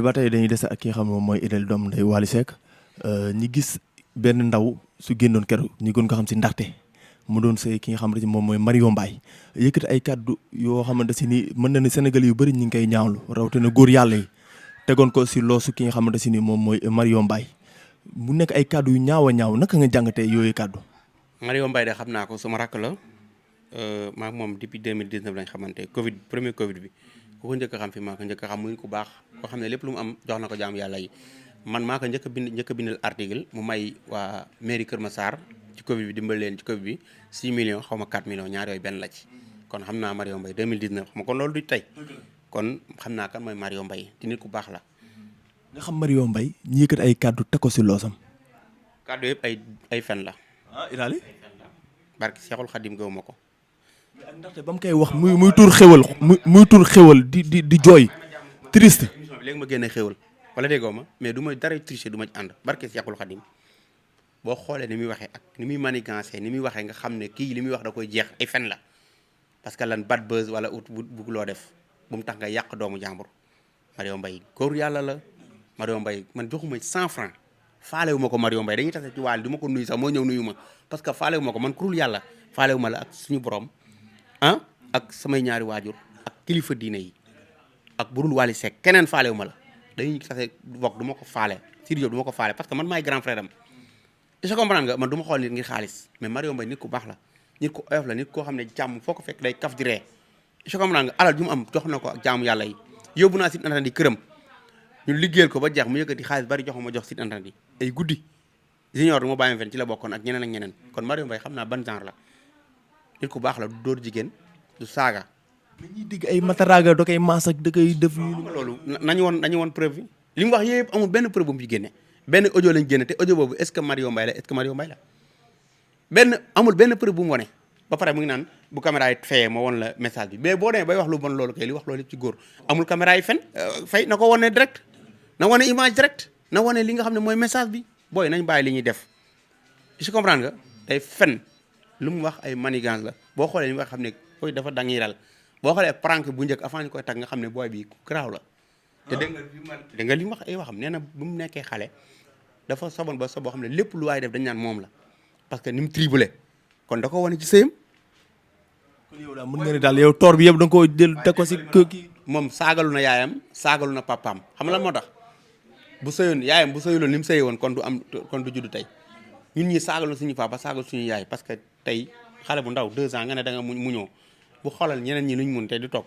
ba tey dañuy des ak ki nga xam moom mooy Idel doom nday Wally Seck ñi gis benn ndaw su génnoon keroog ñi gën ko xam si ndaxte mu doon sëy ki nga xamante ni moom mooy Mario Mbaye yëkkati ay kàddu yoo xamante si ni mën na ne Sénégal yu bëri ñu ngi koy ñaawlu rawatina góor yàlla yi tegoon ko si loosu ki nga xamante si ni moom mooy Mario Mbaye mu nekk ay kàddu yu ñaaw a ñaaw naka nga jàngatee yooyu kàddu. Mario Mbaye de xam naa ko suma rakk la maa moom depuis 2019 lañ xamante premier Covid bi ku ko njëkk a xam fi maa ko njëkk a xam muy ku baax koo xam ne lépp lu mu am jox na ko jaam yàlla yi man maa ko njëkk a bindal article mu may waa mairie Kër Massar ci Covid bi dimbal leen ci Covid bi 6 millions xaw ma 4 millions ñaar yooyu benn la ci kon xam naa Mario Mbaye 2019 xam nga kon loolu du tey kon xam naa kan mooy Mario Mbaye di nit ku baax la. nga xam Mario Mbaye ñi yëkkati ay kàddu teg ko si loosam. kàddu yëpp ay fen la. Idaly. barki Seexul Xadim gëwuma ko. ndaxte ba mu koy wax muy tur xewal di jooy triste. léegi ma génne xewal wala déggoo ma mais du ma dara tricher du ma ci ànd barki Seexul Xadim boo xoolee ni muy waxee ak ni muy manigancé ni muy waxee nga xam ne kii li muy wax da koy jeex ay fen la parce que lan bad buzz wala ut bu loo def bu mu tax nga yàq doomu jàmbur Mario Mbaye góor yàlla la Mario Mbaye man joxuma 100 francs faalewu ma ko Mario Mbaye dañuy tase ci waal du ma ko nuyu sax moo ñëw nuyu ma parce que faalewu ma ko man kurul yàlla faalewu ma la ak suñu borom ak samay ñaari waajur ak kilifa diine yi ak burul Wally Seck keneen faalewu ma la dañuy tase bokk du ma ko faale Sidy Diop du ma ko faale parce que man maay grand frère am je comprends nga man du ma xool nit ngir xaalis mais Mario Mbaye nit ku baax la nit ku oyof la nit koo xam ne jàmm foo ko fekk day kaf di ree je comprends nga alal ju mu am jox na ko ak jaamu yàlla yi yóbbu naa site internet di këram ñu liggéeyal ko ba jeex mu yëkkati xaalis bari jox ma jox site internet yi ay guddi junior du ma bàyyi fen ci la bokkoon ak ñeneen ak ñeneen kon Mario Mbaye xam naa ban genre la nit ku baax la du dóor jigéen du saaga. dañuy digg ay mataraga da koy maas ak da koy def. loolu nañu woon preuve yi li mu wax yëpp amul benn preuve bu mu ci génne benn audio lañ génne te audio boobu est-ce que Mario Mbaye la est-ce que Mario Mbaye la amul benn preuve bu mu wone ba pare mu ngi naan bu caméra yi fayee ma won la message bi mais boo demee bay wax lu bon loolu kay li wax loolu ci góor amul caméra yi fay na ko wone direct na wane image direct na wane li nga xam ne mooy message bi booy nañ bàyyi li ñuy def je comprends nga day fen lu mu wax ay manigance la boo xoolee li nga xam ne booy dafa dangiral boo xoolee prank bu njëkk avant ñu koy tag nga xam ne booy bi garaaw la te dégg nga li mu wax ay waxam nee na bu mu nekkee xale dafa sobon ba so boo xam ne lépp lu waay def dañ naan moom la parce que ni mu tribulé kon da ko wane ci sëyam kon yow daal mën nga ne daal yow toor bi yëpp da nga koo jël teg ko si kii moom saagalu na yaayam saagalu na papaam xam la moo tax bu sëyoon yaayam bu sëyuloon ni mu sëyee woon kon du judd tey ñun ñi saagalu suñu papa saagal suñu yaay parce que tey xale bu ndaw 2 ans nga ne da nga muñoo bu xoolal ñeneen ñi luñ mun tey du toog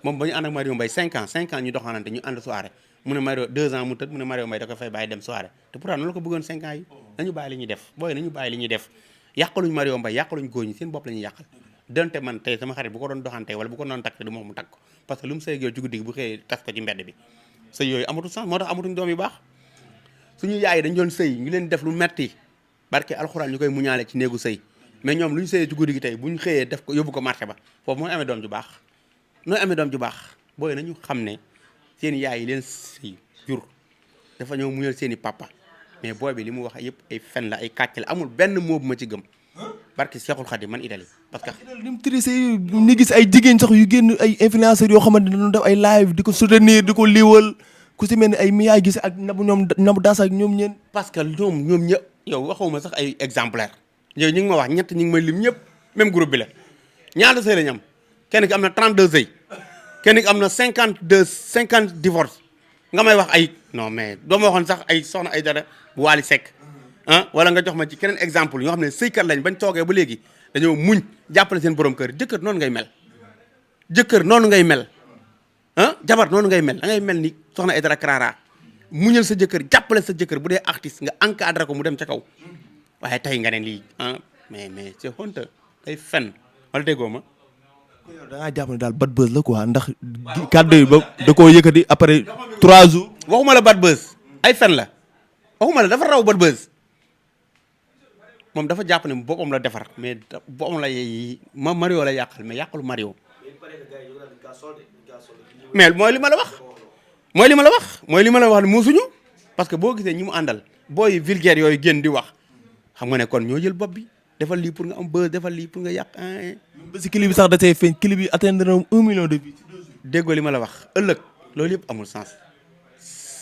moom ba ñu ànd ak Mario Mbaye 5 ans ñu doxanante ñu ànd soirée mu ne Mario 2 ans mu tëdd mu ne Mario Mbaye da ko fay bàyyi dem soirée te pourtant noonu la ko bëggoon 5 ans yi nañu bàyyi li ñuy def booy nañu bàyyi li ñuy def yàqaluñ Mario Mbaye yàqaluñ góor ñi seen bopp la ñuy yàqal donte man tey sama xarit bu ko doon doxante wala bu ko doon takk du ma mu takk ko parce que lu mu sëy yow ci guddi gi bu xëyee tas ko ci mbedd bi sëy yooyu amatul sens moo tax amatuñ doom yu baax suñu yaay dañ doon sëy ñu leen def lu metti barke alxuraan ñu koy muñaale ci néegu sëy mais ñoom lu ñu sëyee ci guddi gi tey bu ñu xëyee def ko yóbbu ko marché ba foofu mooy amee doom ju baax nooy amee doom ju baax booy nañu xam ne seen yaay yi leen sëy jur dafa ñëw muñal seen i papa mais booy bi li mu wax yëpp ay fen la ay kàcc la amul benn moo bu ma ci gëm barke Seexul Xadim man Idaly parce que li mu tricé ni gis ay jigéen sax yu génn ay influenceurs yoo xamante ne dañu def ay live di ko soutenir di ko liiwal ku si mel ni ay miyaay gis ak nabu daas ak ñoom ñeen parce que ñoom ñëpp yow waxuma sax ay exemplaire yow ñu ngi ma wax ñett ñu ngi may lim ñëpp même groupe bi la ñaata sëy lañ am kenn ki am na 32 sëy kenn ki am na 50 divorce nga may wax ay non mais doo ma waxoon sax ay soxna ay dara bu Wally Seck wala nga jox ma ci keneen exemple ñoo xam ne sëykat lañ bañ toogee ba léegi dañoo muñ jàppale seen borom kër jëkkër noonu ngay mel jabar noonu ngay mel da ngay mel ni soxna ay dara Clara muñal sa jëkkër jàppale sa jëkkër bu dee artiste nga encadré ko mu dem ca kaw waaye tey nga ne lii mais c'est honte day fen wala déggoo ma. yow da ngaa jàpp ne daal bad buzz la quoi ndax kàddu yi ba da koo yëkkati après 3 jours. waxuma la bad buzz ay fen la waxuma la dafa raw bad buzz moom dafa jàpp ne boppam la defar mais boppam la Mario la yàqal mais yàqalu Mario. mais mooy li ma la wax mooy li ma la wax ne muusuñu parce que boo gisee ñi mu àndal booy vulgaire yooyu génn di wax xam nga ne kon ñoo jël bopp bi defal lii pour nga am buzz defal lii pour nga yàq. ba si clip bi sax da see feeñ clip bi atteindre na 1 million de vues. déggoo li ma la wax ëllëg loolu yëpp amul sens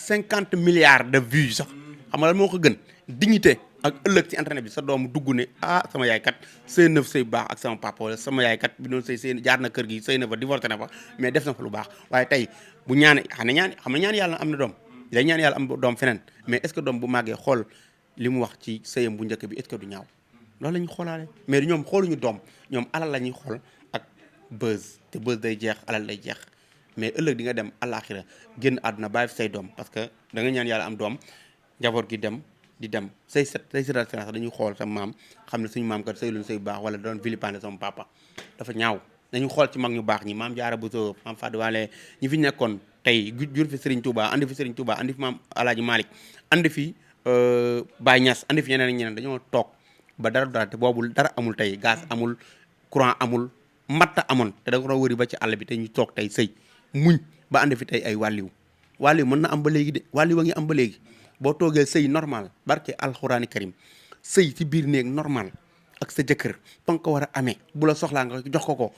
50 milliards de vues sax xam nga lan moo ko gën dignité ak ëllëg ci internet bi sa doomu dugg ne sama yaay kat sëy na fa sëy baax ak sama papa wala sama yaay kat bi doon sëy jaar na kër gi sëy na fa divorcé na fa mais def na fa lu baax waaye tey bu ñaan xam ne ñaan yàlla am na doom day ñaan yàlla am doom feneen mais est ce que doom bu màggee xool li mu wax ci sëyam bu njëkk bi est ce que du ñaaw loolu la ñuy xoolaale mais ñoom xooluñu doom ñoom alal la ñuy xool ak buzz te buzz day jeex alal day jeex mais ëllëg di nga dem àllaaxira génn àdduna bàyyi fi say doom parce que da nga ñaan yàlla am doom njaboot gi dem di dem say sëtal sax dañuy xool sa maam xam ne suñu maam kat sëy luñu sëy bu baax wala doon vilipender sama papa dafa ñaaw dañu xool ci mag ñu baax ñi maam Jaara Buso maam Fadu Waale ñi fi nekkoon tey jur fi Serigne Touba andi fi Serigne Touba andi fi maam Alaaji Malick andi fi Baye Niass andi fi ñeneen ak ñeneen dañoo toog ba dara te boobu dara amul tey gaz amul courant amul matta amoon te da nga ko wëri ba ci àll bi te ñu toog tey sëy muñ ba andi fi tey ay wàlliw mën na am ba léegi de wàlliw a ngi am ba léegi boo toogee sëy normal barke alxuraani karim sëy ci biir néeg normal ak sa jëkkër fa nga ko war a amee bu la soxlaa nga jox ko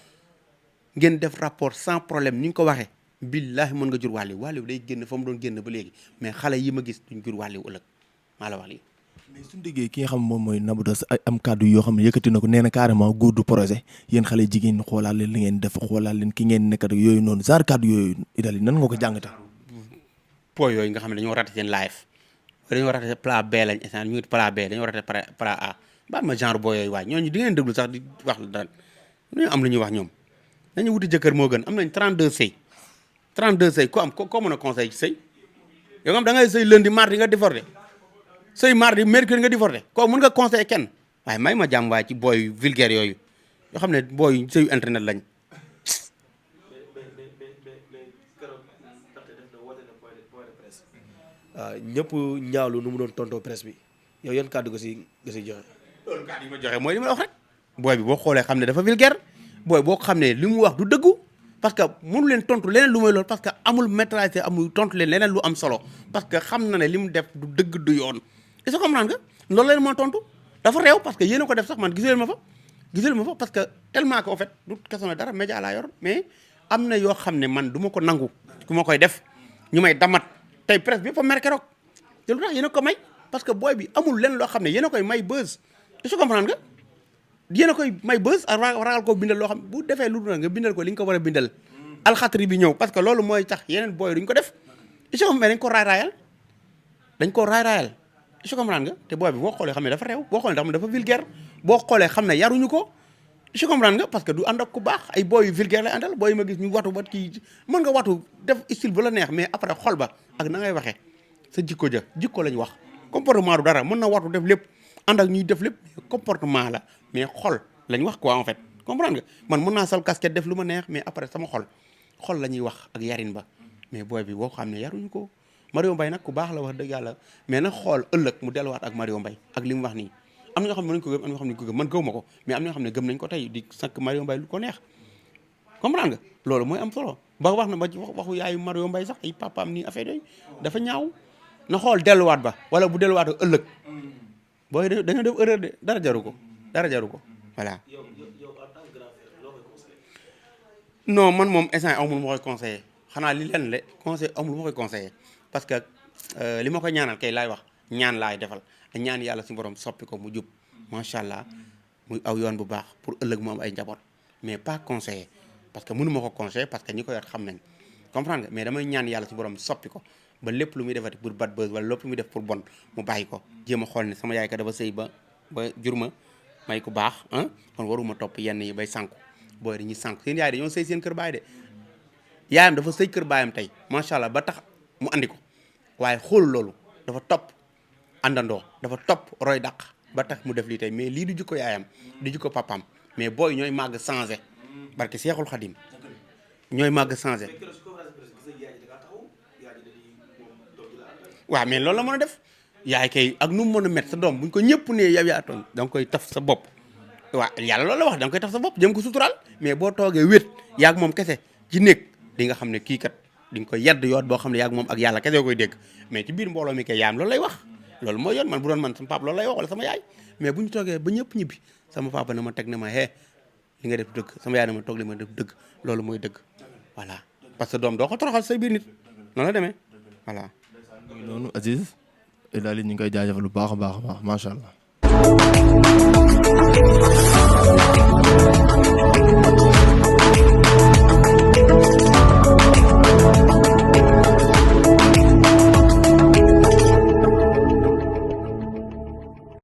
ngeen def rapport sans problème ni nga ko waxee billahi mën nga jur wàlliw day génn fa mu doon génn ba léegi mais xale yi ma gis duñ jur wàlliw ëllëg maa la wax lii. mais suñu déggee ki nga xam moom mooy Nabou Dash am kàddu yoo xam ne yëkkati na ko nee na carrément góor du projet yéen xale jigéen ñi xoolaal leen li ngeen def xoolaal leen ki ngeen nekkat yooyu noonu genre kàddu yooyu Idali nan nga ko jàngate. po yooyu nga xam ne dañoo raté seen live dañoo raté plat B lañ instant ñu ngi plat B dañoo raté plat A baat ma genre boo yooyu waay ñooñu di ngeen déglu sax di wax la dara dañoo am lu ñuy wax ñoom dañu wuti jëkkër moo gën am nañ 32 sëy ko am ko mën a conseil ci sëy yow nga xam da ngay sëy lundi mardi nga divorcé sëy mardi mercredi nga divorcé kooku mën nga conseiller kenn waaye may ma jàmm waaye ci booy vulgaire yooyu yoo xam ne booy sëyu internet lañ. waaw ñëpp ñaawlu nu mu doon tontoo presse bi yow yan kàddu nga si joxe. loolu kàddu yi ma joxe mooy li ma la wax rek booy bi boo xoolee xam ne dafa vulgaire booy boo xam ne li mu wax du dëggu parce que mënu leen tontu leneen lu may loolu parce que amul maîtrise amul tontu leen leneen lu am solo parce que xam na ne li mu def du dëgg du yoon est-ce que comprendre nga loolu leen moo tontu dafa réew parce que yéen a ko def sax man gisee ma fa parce que tellement que en fait du question dara média laa yor mais am na yoo xam ne man du ma ko nangu ku ma koy def ñu may damat tey presse bi yëpp a mer keroog te lu tax yéen a ko may parce que booy bi amul leen loo xam ne yéen a koy may buzz est-ce que comprendre nga yéen a koy may buzz ak ragal koo bindal loo xam bu defee lu dul nga bindal ko li nga ko war a bindal alxatri bi ñëw parce que loolu mooy tax yeneen booy duñ ko def est-ce que mais dañ ko raay-raayal est-ce que comprendre nga te booy bi boo xoolee xam ne dafa réew boo xoolee xam ne dafa vulgaire boo xoolee xam ne yaruñu ko est-ce que comprendre nga parce que du ànd ak ku baax ay booy yu vulgaire lay àndal booy yi ma gis ñu watu ba kii mën nga watu def style bu la neex mais après xol ba ak na ngay waxee sa jikko lañ wax comportement du dara mën na watu def lépp ànd ak ñuy def lépp comportement la mais xol lañ wax quoi en fait comprendre nga man mën naa sol casquette def lu ma neex mais après sama xol la ñuy wax ak yarin ba mais booy bi boo xam ne yaruñu ko Mario Mbaye nag ku baax la wax dëgg yàlla mais nag xool ëllëg mu delluwaat ak Mario Mbaye ak li mu wax nii am na ñoo xam ne mën nañu ko gëm am na ñoo xam ne ko gëm man gëwuma ko mais am na ñoo xam ne gëm nañ ko tey di sakk Mario Mbaye lu ko neex comprendre nga loolu mooy am solo ba wax na ba waxu yaayu Mario Mbaye sax ay papaam nii affaire yooyu dafa ñaaw na xool delluwaat ba wala bu delluwaat ak ëllëg booy dañoo def erreur de dara jaru ko voilà. non man moom instant amul ma koy conseillé xanaa li leen le conseil amul ma koy conseillé parce que li ma koy ñaanal kay laay wax ñaan laay defal a ñaan yàlla suñu borom soppi ko mu jub macha allah muy aw yoon bu baax pour ëllëg mu am ay njaboot mais pas conseillé parce que mënu ma ko conseillé parce que ñi ko yor xam nañ comprendre nga mais damay ñaan yàlla suñu borom soppi ko ba lépp lu muy defati pour bad buzz wala lépp lu muy def pour bon mu bàyyi ko jéem a xool ne sama yaay ka dafa sëy ba jur ma may ku baax kon waruma topp yenn yi bay sànku booy dañuy sànku seen yaay dañoo sëy seen kër baay de yaayam dafa sëy kër baayam tey macha allah ba tax mu andi ko waaye xoolu loolu dafa topp àndandoo dafa topp roy dàq ba tax mu def lii tey mais lii du jikko yaayam du jikko papaam mais booy ñooy màgg changé barke Seexul Xadim ñooy màgg changé waaw mais loolu la mën a def yaay kay ak nu mu mën a met sa doom buñ ko ñëpp ne yow yaa tooñ da nga koy taf sa bopp waaw yàlla loolu la wax da nga koy taf sa bopp jëm ko suturaal mais boo toogee wét yaag moom kese ci néeg di nga xam ne kii kat di nga koy yedd yoot boo xam ne yaag moom ak yàlla kese koy dégg mais ci biir mbooloo mi kay yaayam loolu lay wax loolu mooy yoon man bu doon man sama papa loolu lay wax wala sama yaay mais bu ñu toogee ba ñëpp ñibbi sama papa na ma teg ne ma li nga def dëgg sama yaay na ma toog li ma def dëgg loolu mooy dëgg voilà parce que doom doo ko toroxal say biir nit noonu la demee voilà muy noonu Aziz daal ñu ngi koy jaajëfal lu baax a baax a baax macha allah.